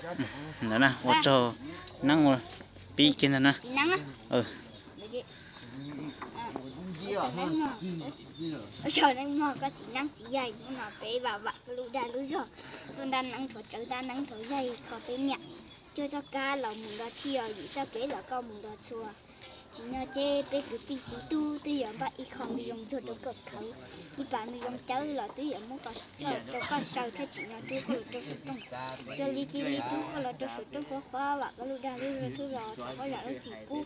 Ntawd na, ua tsaug neeb ua pib kiag ntawd na. Txiv neeb, ua tsaug neeb mog, koj txiv neeb txiv yaig, hnub no peb vam vam koj lub dag lub zog tuaj ntaj neeb thov tsawv ntaj neeb thov yaig kho peb niam, cuaj txoj kab los mus nrog txhij os, yim txoj kev los koj mus nrog txhua. Tsim nyog ces peb kwv tij txiv tub twb yuav npaj ib qho me zoo ntxuag rau koj khawv, ib pas me zoo cawv los twb yuav muab koj rau koj saw thiab tsim nyog rub koj los rau saum rooj. Cuag li cia li rub koj los rau saum rooj qhuav qhuav, vam koj lub dag lub zog thub los rau koj zam lub txim pub.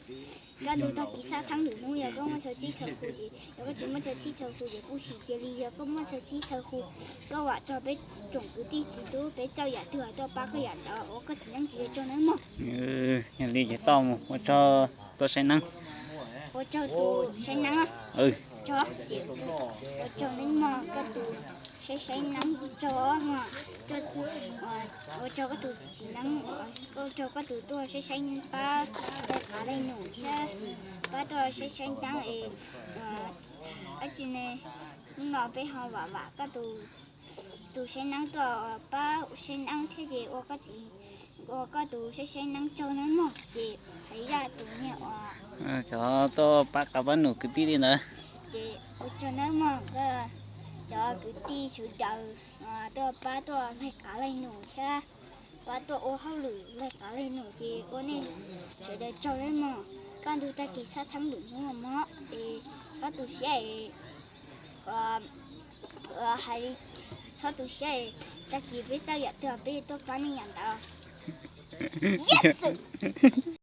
Kaj ntug tag kis xab theeb lwm hnub yog koj muaj chaw txib chaw khu ces, yog koj tsis muaj chaw txib chaw khu ces kuj sim cia li, yog koj muaj chaw txib chaw khu, koj vam txog peb tsoom kwv tij txiv tub peb txawj yam twg tuaj pab koj yam ntawd, ua koj txiv neeb txiv yaig tsaug neeb mog. Yog li ces toj mus, ua tsaug tuaj saib neeb. Ua tsaug tus saib neeb, ua tsaug neeb mog, koj tus saib saib neeb tsaug mog, ua tsaug koj tus txiv neeb, ua tsaug koj tus tuaj saib saib pab laig qav laig num thiab pab tuaj saib saib neeb es, dab tsi ne, hnub no peb ho vam vam koj tus saib neeb tuaj pab saib neeb thiab ces ua koj tus saib saib neeb tsaug neeb mog ces hais zaj tus niag uas cov tuaj pab qav pab num kwv tij li ntawd ces ua tsaug neeb mog, cov kwv tij sawv daws tuaj pab tuaj laig qav laig num thiab pab tuaj ua hauj lwm laig qav laig num ces ua nej sawv daws tsaug neeb mog. Kaj ntug tag kis xab theeb lwm hnub mog es txhob tu siab es, hais li, txhob tu siab es, tag kis peb txawj yam twg peb tuaj pab nej yam ntawd.